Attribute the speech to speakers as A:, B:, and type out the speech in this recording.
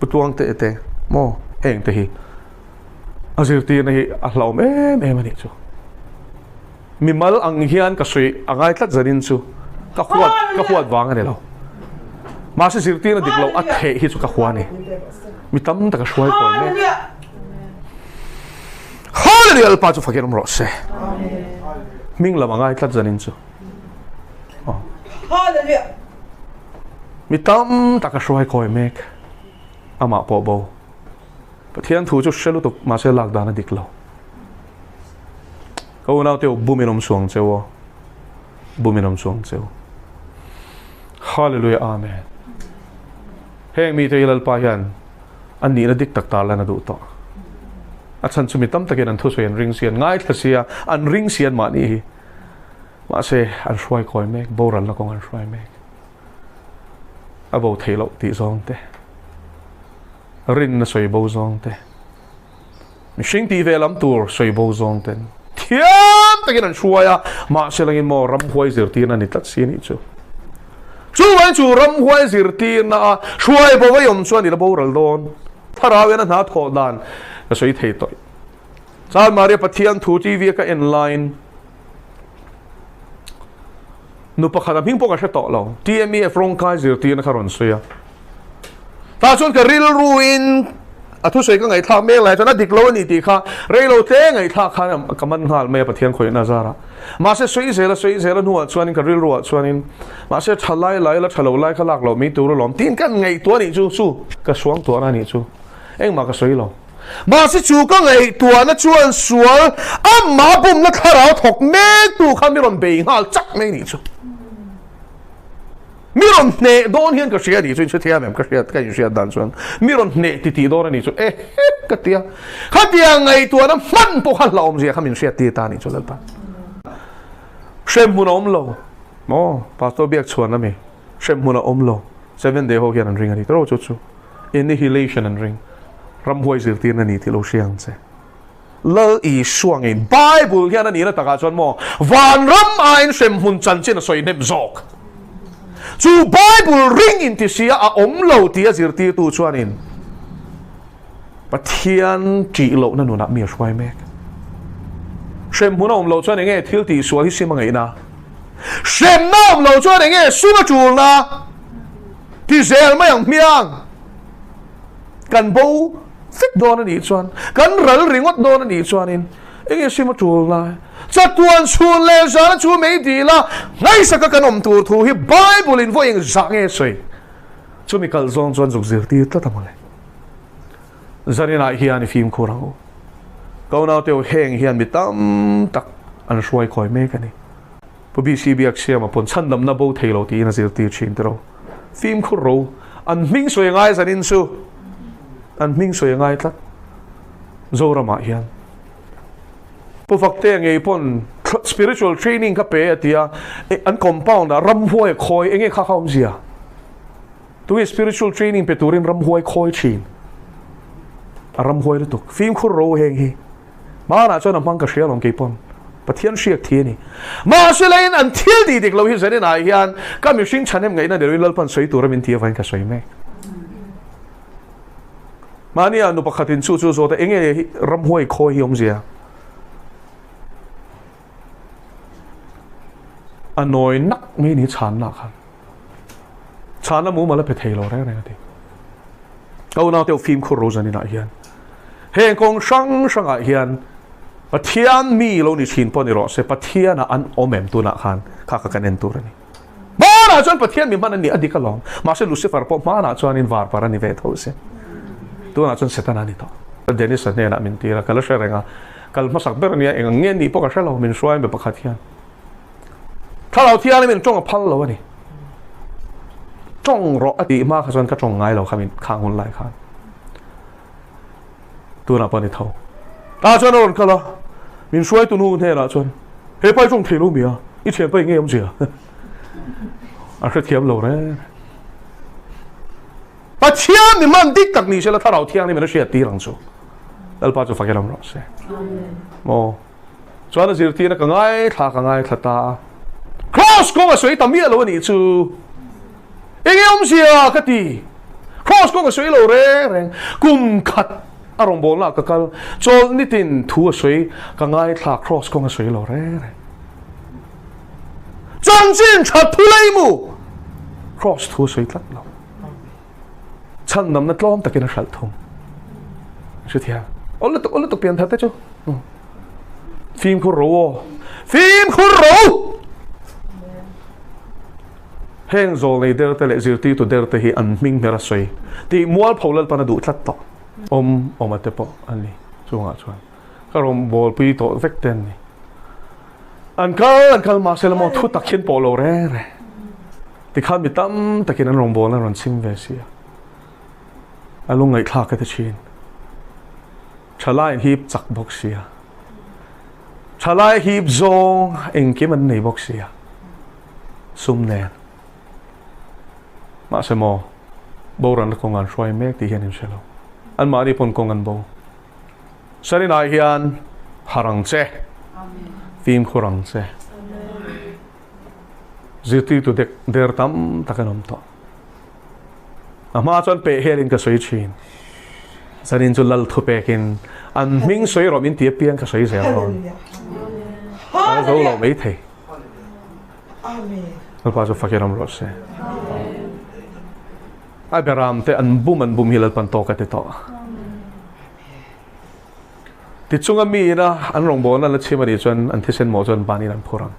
A: Pu Tuangte te maw heng te hi a zirtirna hi a hlauhawm em em a nih chu. Mimal ang hian ka sawi a ngai tlat zanin chu ka huat ka huat vang a ni lo. Mahse zirtirna dik loh a theih hi chu ka hua a ni. Mi tam tak a hruai kawi mek. Hallelujah Lalpa chu fakin awm rawh se. Hming lam a ngai tlat zanin chu.
B: Hallelujah.
A: Mi tam tak a hruai kawi mek. Amah pawh bo. Pathian thu chu hre lutuk mahse lak dan a dik lo. Ka unau te u bum in awm suang cheu aw. Bum in awm suang cheu. Hallelujah Amen. Heng mite hi Lalpa hian an nihna dik tak tarlan a duh tawh. A chhan chu mi tam takin an thusawi an ring si, an ngaithla si a, an ring si an mahni hi. Mahse an hruai kawi mek, boralna kawng an hruai mek. A bo theih loh tih zawng te. Rinna sawi bo zawng te. Mihring tih ve lam tur sawi bo zawng ten thiam takin an hruai a, mahse langin maw ramhuai zirtirna a ni tlat si a nih chu. Chuvangin chu ramhuai zirtirna a hruai bo a awm chuan i la boral dawn. Thlarau hian a hna thawh dan ka sawi thei tawh. Chan Maria Pathian thu TV a ka en laiin nu pakhat a hming pawh ka hre tawh lo, TMEF rawngkai zirtirna kha rawn sawi a. Tah chuan ka rilruin a thusawi ka ngaihthlak mek lai chuan a dik lo a ni tih kha reilo tle ngaihthlak khan ka man nghal mai a Pathian khawihna zarah. Mahse sawi zel a sawi zel a hnuah chuanin ka rilruah chuanin mahse tha lai lai la tha lo lai kha lak loh mai tur alawm tiin ka ngaihtuah a nih chu chu ka suangtuahna a nih chu engmah ka sawi lo. Mahse chu ka ngaihtuahna chuan sual amah bumna thlarau thawk mek tu kha mi rawn bei nghal chak mai a nih chu. Mi rawn hneh dawn hian ka hria a nih chu, inhrethiam em ka hriat ka inhriat dan chuan mi rawn hneh ti tih dawn a nih chu e he ka ti a, khatiang ngaihtuahna hman pawh kha hlauhawmzia kha min hriat tir ta a nih chu Lalpa. Hremhmun a awm lo maw Pastor Biakchhuan ami hremhmun a awm lo Seven Day ho hian an ring a ni tawh chu chu annihilation an ring ramhuai zirtirna a ni tih lo hria ang che. Lal Isua ngei Bible hian a nihna takah chuan maw vanram aiin hremhmun chanchin a sawi hnem zawk. Chu Bible ring inti sia a awm lo tia zirtirtu chuanin Pathian ṭih lohna nunah mi a hruai mek. Hremhmun a awm loh chuan enge thil tihsual hi sim a ngaihna? Hremna a awm loh chuan enge sum a ṭulna? Ti zel mai ang hmiang. Kan bo vek dawn a nih chuan, kan ral ringawt dawn a nih chuanin enge sim a tul lai? Chatuan chhun leh zana chu mei dil a, ngaihsaka kan awm tur thu hi Bible in vawi engzah nge sawi? Chumi kalh zawng chuan zuk zirtir tlat a mawle. Zaninah hian i fimkhur ang u. Ka unaute u heng hian mi tam tak an hruai khawi mek a ni. Pu BC Biaksiama pawn chhandamna bo thei lo tiin a zirtir thin tiraw. Fimkhur ro, an hming sawi a ngai zanin chu an hming sawi a ngai tlat Zoramah hian. Pu Faktea ngei pawn spiritual training kha pe a ti a, an compound ah ramhuai a khawi, enge kha kha awmzia? Tunge spiritual training pe turin ramhuai khawi thin? A ramhuai lutuk. Fimkhur ro heng hi. Hmanah chuan a hmang ka hria alawm kei pawn. Pathian hriak thi a ni. Mahse leiin an thil tih dik lo hi zaninah hian ka mihring chhanem ngaihna ni loin Lalpan sawi tura min ti avangin ka sawi mek. Mahnia nu pakhatin chu chu zawt a enge ramhuai khawi hi awmzia? A nawi nak mai ni chhanna khan. Chhanna mumal a pe thei lo reng reng a ti. Ka unau te fimkhur ro zaninah hian heng kawng hrang hrangah hian Pathian mi lo ni thin pawh ni rawh se, Pathianah an awm em tunah khan kha kha kan en tur a ni. Hmanah chuan Pathian mi hman a ni a dik alawm. Mahse Lucifer pawh hmanah chuanin varpar a ni ve tho se. Tunah chuan Setana a ni tawh. Dennis-a hnenah min tir a, ka la hre reng a, kal hmasak ber a nia, eng ang nge nih pawh ka hre lo, min hruai mi pakhat hian. Thlarau thianghlim in tawng a phal lo a ni. Tawng rawh a tih hma kha chuan ka tawng ngai lo kha min khang hun lai khan. Tunah pawh a ni tho. Tah chuan a rawn kal a, min hruaitu nu hnenah chuan, He pa i tawng thei lo mi a, i thianpa i ngei awmzia. A hrethiam lo reng. Pathian mi hman dik tak ni sela Thlarau thianghlim in a hriat tir ang chu. Lalpa chu fakin awm rawh se. Maw. Chuan a zirtirna ka ngaithla ka ngaithla ta a. Kraws kawng a sawi ta miah lo a nih chu. Enge awmzia ka ti. Cross kawng a sawi lo reng reng. Kum khat a rawngbawlna ah ka kal. Chawlh nitin thu a sawi ka ngaithla cross kawng a sawi lo reng reng. Chanchin that thu lei mu cross thu a sawi tlat lo. Chhandamna tlawm takin a hralh thung. Hrethiam. Awl lutuk awl lutuk pian thar te chu. Fimkhur ro aw. Fimkhur ro! Heng zawlnei der te leh zirtirtu der te hi an hming hmer a sawi tih mualpho Lalpan a duh tlat tawh. Awm awma te pawh an ni. Chungah chuan ka rawn bawlpui tawh vek te an ni. An kal an kal mahse la maw thu tak hian pawh lo reng reng. Tikhan mi tam takin an rawngbawlna rawn chim ve si a. A lungngaihthlak ka ti thin. Thalai hip chak bawk sia. Thalai hip zawng engkim an nei bawk sia. Sum nen. Mahse maw, boranna kawng an hruai mek tih hian in hre lo. Anmahni pawn kawng an bo. Sarinah hian harh ang che. Fimkhur ang che. Zirtirtu dek der tam tak an awm tawh. A hma chuan peh helin ka sawi thin. Zanin chu lal thu pekin an hming sawi rawh min ti apiang ka sawi zel dawn. Ka zo lo mai thei. Lalpa chu fakin awm rawh se. A beram te an bum an bum hi Lalpan tawk a ti tawh. Tichunga mi ina an rawngbawlna an la chhim a nih chuan an thisen mawh chuan banin an phur ang.